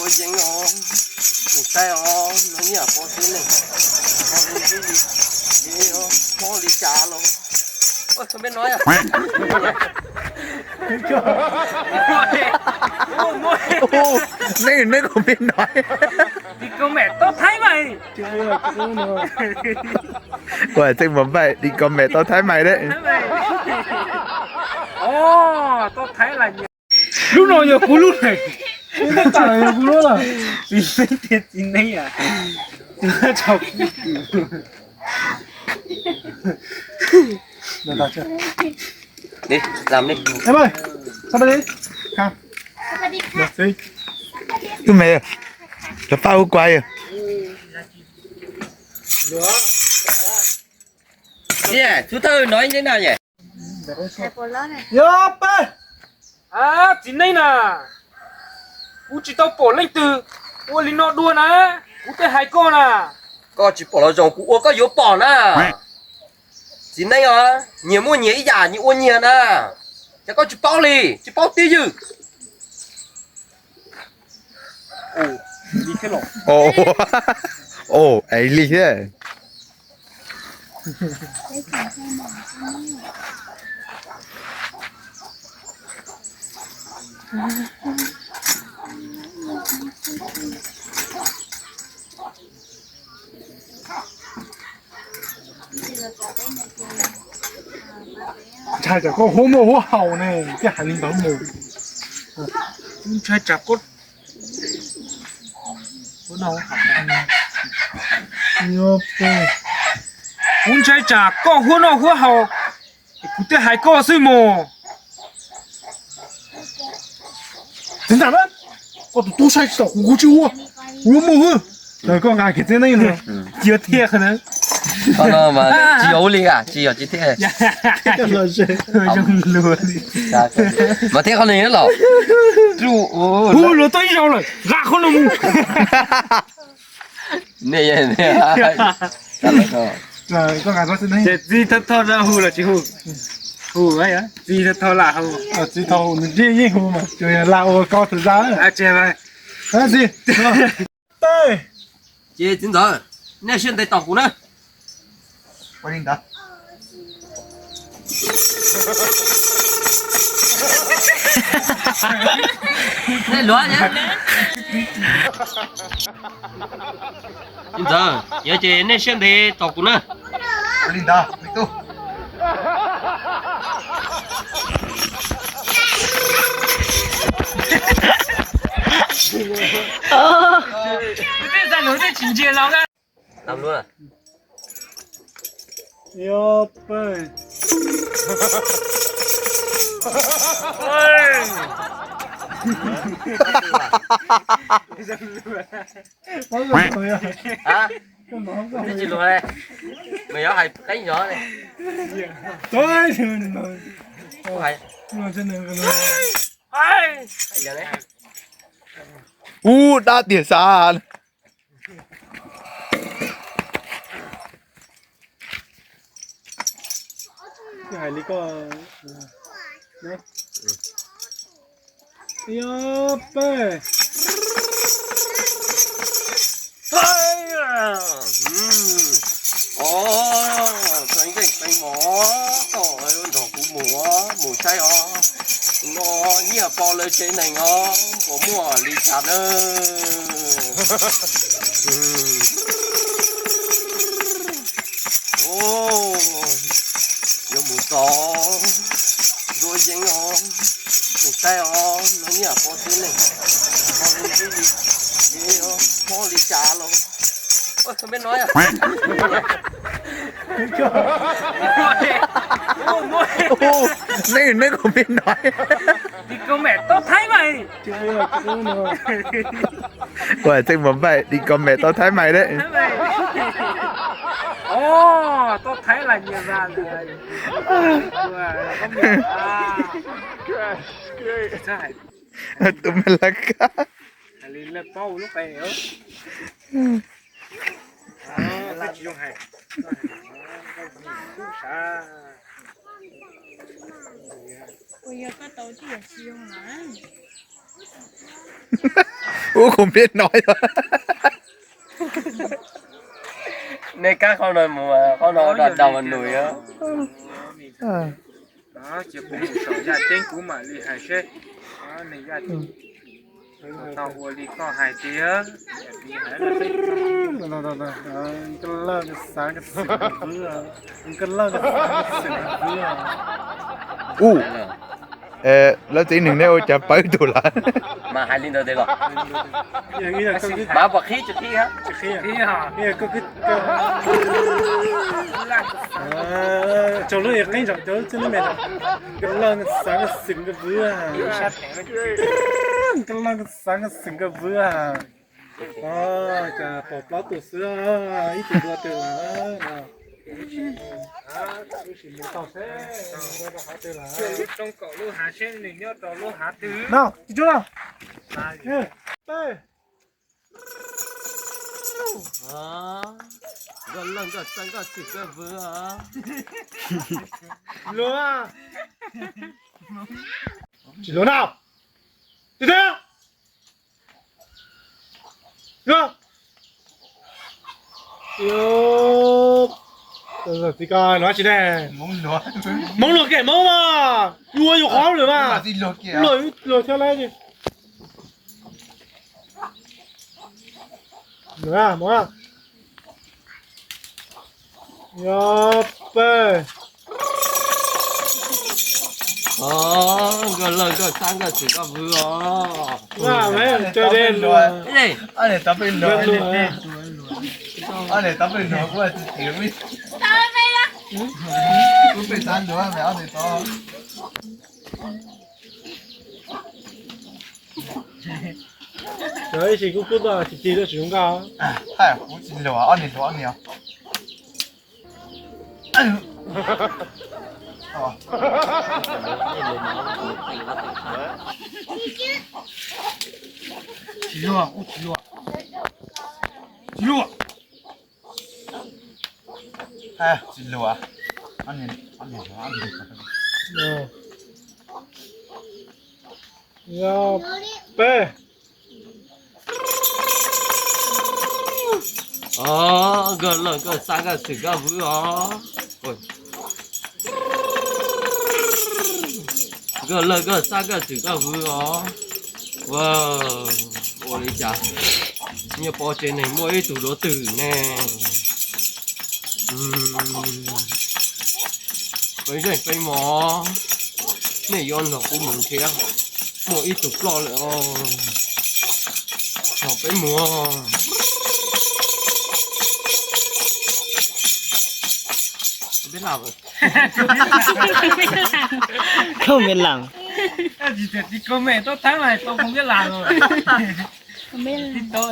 Yeeb os, mus saib os, no nyiaj pov tib neeg, pov li ntib li, mob li cas los. Ua txog peb no, neeg neeg kom peb no. Tiv kau mem tau Thaib mas. Ua txeej mos npaim tiv kau mem tau Thaib mas deb. Lub no yog kuv lub, txiv neeb tiag txiv neeb. Tus me, cov paj ua kuav yog. Tus thawj no ib na. Yog peb. Txiv neeb na, kuv tsis tau pom leej twg ua li no dua na, kuv twb hais koj na. Koj tsis pom los zoo, kuv ua koj yuav pom na. Txiv neeb os, nyias muaj nyias ib yam, nyias ua nyias na. Ces koj tsis paub li, tsis paub twj ywm. Ua li thiab. Ntshai tsam koj huab muaj huab haus ne, thiaj hais li ntawd mus. Ntshai tsam koj, kuv ntshai tsam koj huab noj huab haus, kuv thiaj hais koj xwb mos. Txiv ntxawm, koj tus tub saib tsis tau kuv, kuv tsis ua, kuv yuav mus xwb. Koj nqa kiag txiv neeb no, tsis yog thiaj qhov ntawd. Tsis yog ua li, tsis yog tsis thiaj. Zoo luag li. Mas thiab qhov no los, hu luag tau ib zaug lawm, nqa qhov no mus. Ces txiv thawj thawj hu los tsis hu? Hu, txiv thawj thawj lam hu. Txiv thawj hu nws yeej hu mas, tsuas yog lam ua koj tus zaj. Ces txiv ntxawm, nej siab ntev tos kuv na. Ua li ntawd. Nej luav, txiv ntxawm, yog ces nej siab ntev tos kuv na. Ua li ntawd me tub. Yog peb. Twb tsis luag li. Mas yuav hais qeeb zov li. Ub, dab tiag xav. Hais li koj. Peb. Os, tseem ceeb tseem mos, koj nrog kuv mus, mus saib os. No nyiaj pov lawv tsev neeg os, puas muaj li cas na. Yuav mus txog ntua yeeb os, mus saib os, no nyiaj pov tsev neeg, pov lub ntsib li, mob li cas los. Ua txog peb no, neeg neeg kom peb no. Tiv kau mem tau Thaib mas. Ua txeej mos npaim, tiv kau mem tau Thaib mas deb. Tau Thaib las nyias vas lawm. Tus me laj kab. Ub, kuv peb no yog. Nej kab qhov no mus, qhov no dog dog nws. Ces kuv mus saum yaj ceeb kuv mam li hais seb nws yaj ceeb tau ua li koj hais tiag. Ub, lawv txiv neej neb ua cas pawv tus lawm. Mas hais li ntawd tiag los? Mas puas qhib tsis qhib? Tsaug lub qeeb zom, cov lub txij lub me zom. Nkauj loj nkauj xav nkauj xwm nkauj vwv. Nkauj loj nkauj xav nkauj xwm nkauj vwv. Cas pom plaub tus xwb, ib tug dua twg lawm no. Lub sim mus tau seb nws dua rau qhov twg lawm. Lub kaum lub hav seb nws nyob rau lub hav twg. No, tsis tsuag no. Peb. Nkauj loj nkauj xav nkauj xwm nkauj vwv os. Luag. Tsis luag no. Tig tiag. Luag. Txiv ko luag tsis ne. Hmoob luag kev Hmoob mas, yuav yus qhov lawm mas. Luag, luag thiab lawm. Yog peb. Nkauj loj nkauj xav nkauj xwm nkauj vwv os. Ob niam tov peb luag, ob niam tov peb luag kuj tsis tiav. Kuv peb xav luag me ob niam tov. Cov ib sim kub kub tuaj tsis tig tuaj tsis zoo nkauj. Hais kuv tsis luag, ob niag luag ob niag. Tsis luag, kuv tsis luag. Tsis luag. Tsis luag. Ob niag, ob niag luag, ob niag luag. Yog peb. Nkauj loj nkauj xav nkauj xwm nkauj vwv os. Nkauj loj nkauj xav nkauj xwm nkauj vwv os. Ua li cas nyob pov tsev neeg muaj ib tug luav twg ne? Peb zeej peb mos, nej yuav nrog kuv mus nrhiav, muaj ib tug ploj lawm os. Nrog peb mus. Không biết làm. Tsis tias tsis kho me tau thab mas tau kho npiab las los. Tib tau,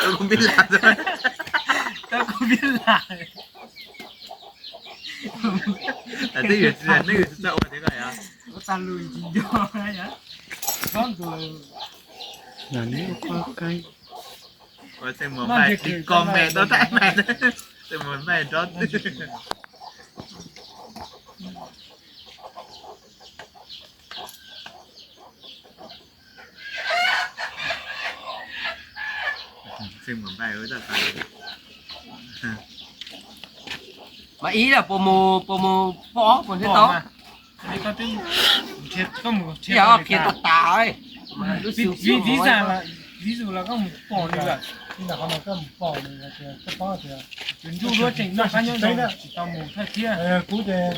tau kho npiab las, tau kho npiab las. Twb yog tsis, twb yog tsis txawj ua tiag ko yog. Ua tag lus tsis nco yog. Txhob ntuas. Ua txheej muag npaij tsis kho me tau thab mas, txheej muag npaij nrov twg. Mas ib yam puas mus, puas mus pom puas nrhiav tau? Yog qhia tas tas, vis, vis, vis xus los koj mus pom nws lawm. Tus ntsuj duab tseem noj qab nyob zoo tsis tau mus thawj thiab. Kuv ces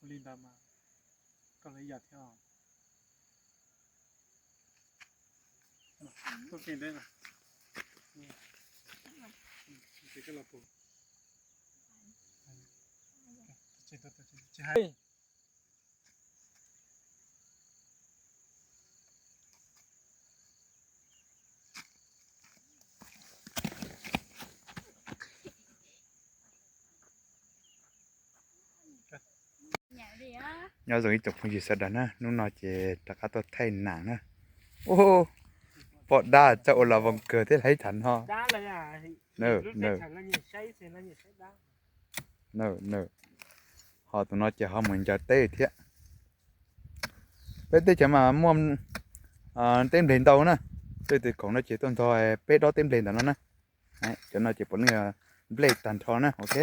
Ua li ntawd mas koj lawv yam thiab os. Tuaj kev ntawd na. Tsis hais. Nyob zoo ib tsoom phooj ywg sawv daws na, hnub no ces rov qab tuaj thaij nam na. Ub, pom dab txawj ua las voos kawg thiab ib tham no. Ho tus no ces ho mus ncaws teb thiab. Peb teb chaws mas muaj teb npleg ntau na, tej tus khoom no ces tuaj ntog peb dob teb npleg ntawm no na. Cov no ces puav leej nplej tag nrho na, ok.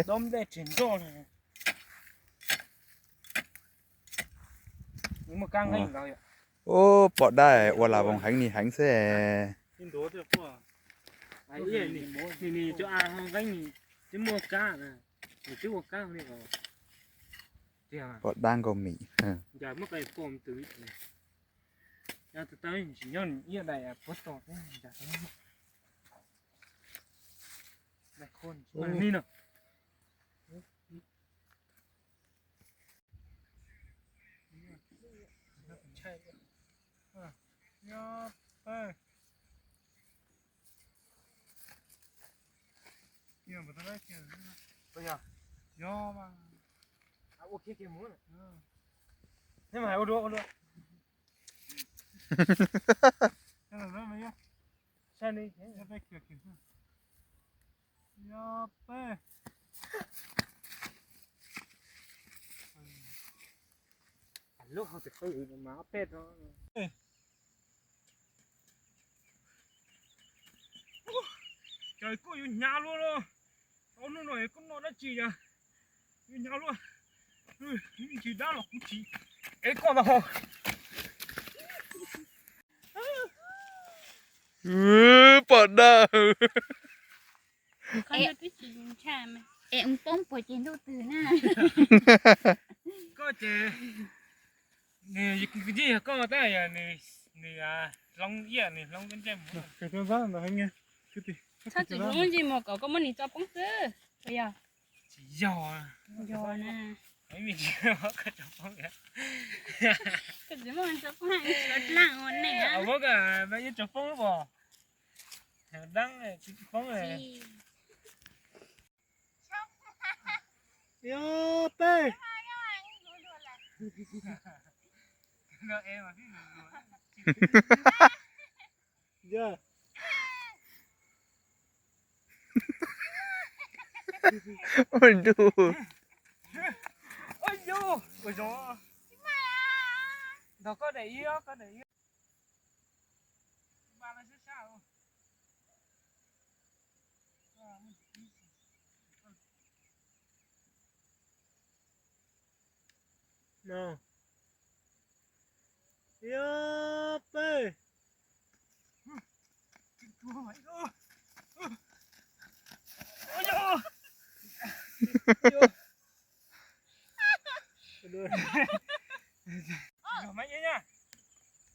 Ub, pom dab ua las voos heev ni heev xwb. Pom dab nkauj mim. Cov koj yuav hnyav luaj los, tau hnub no koj noj dab tsi yog yuav hnyav luaj. Tsis dab los kuv tsis ev koj tau. Pom dab. Es ua poob puas ces ntuj twg na? Koj ces nws kwv tij yog koj tab yog nws hloov iab nws hloov ntsej muag. Txhob txwm hloov ntsej muag kom koj muab nws tso poob xwb. Puas yog? Tsis yog. Yog na. Koj tsis muab tso poob, tsis dlaaj ua neej. Muab koj ib tso poob pom. Dab tsis poob. Yog peb. Ua ntuj. Ntog koj daim ib, koj daim ib. No. Yog peb.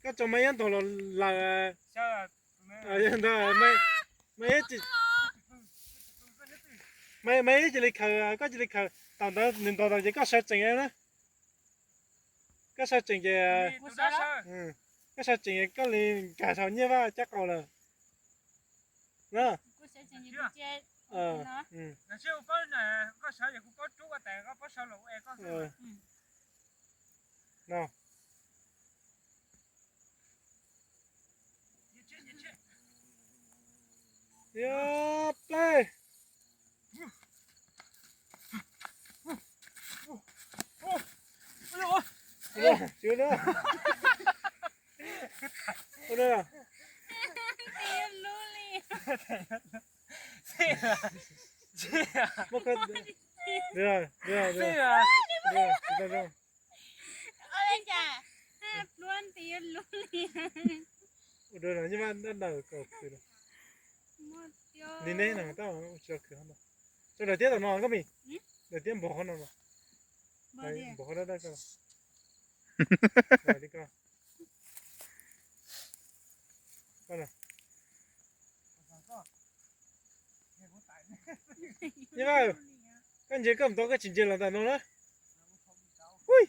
Koj tso maj iab ntog los lawm. Maj iab cia li khaws, koj cia li khaws, tam ntawd nws ntog tau ces koj sawv tsees na. Koj sawv tsees ces, koj sawv tsees ces koj li nkag saum Nyiaj Vaj caj qaum lawm. No. Yog peb. Ua li cas pluab nti lub li. Ua rau no nyob maj dab daws kaus khwv. Li neb no tab tsis tau khwv no. Rau daws tiab tom no koj mi. Daws tiab npog qhov no los. Npog qhov dab dab koj los. Li koj. Koj no. Nyob maj, koj ntsia koj mus tau koj tsis ntsia los ntawm no na. Ui.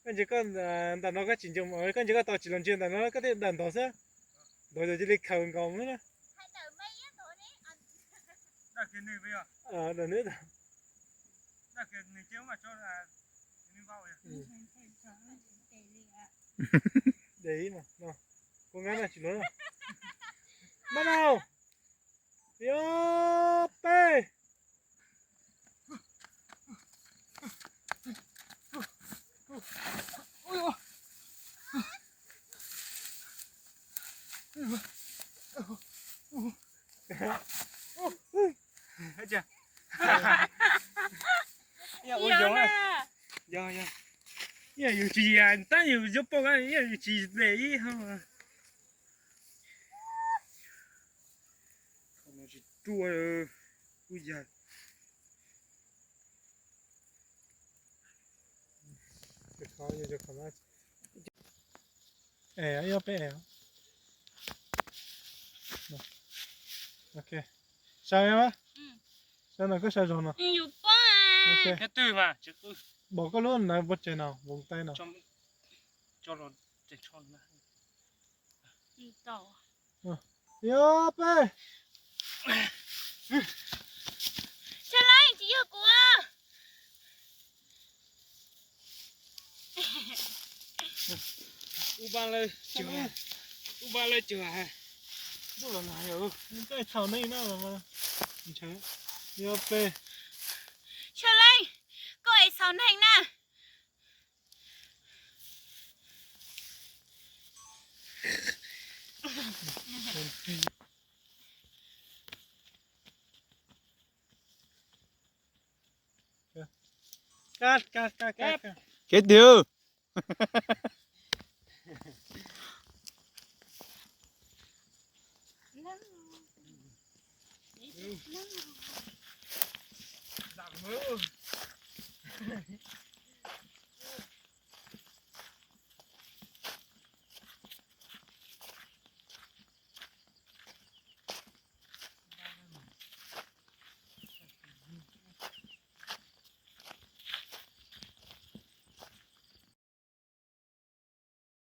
Koj ntsia koj ntawm no koj tsis ntsia, koj ntsia koj tau tsis los ntsia ntawm no koj thiaj dawm ntog xwb. Ntog yog cia li khaws nkaus na. Dawm nws. Ua, ib no, no. Kua ngab no tsis luv. Npaj no. Ib, peb. Ua zoo, yog yog, yus tsis yam tab yus yuav poj, yus tsis de ib ho. Tsis ruaj, kuj yog. Es, ib ob peb es. Ok. Sawv, sawv no, koj sawv zog no. Npom koj lub ntawd pov tseg no, vov taib no. Ib ob peb. Sawv leej, tsis yog kuv. Ub, ub, pab lawv cog. Koj txhaum neeg na. Ib ob peb. Sawv leej, koj es txhaum neeg na. Kev twg?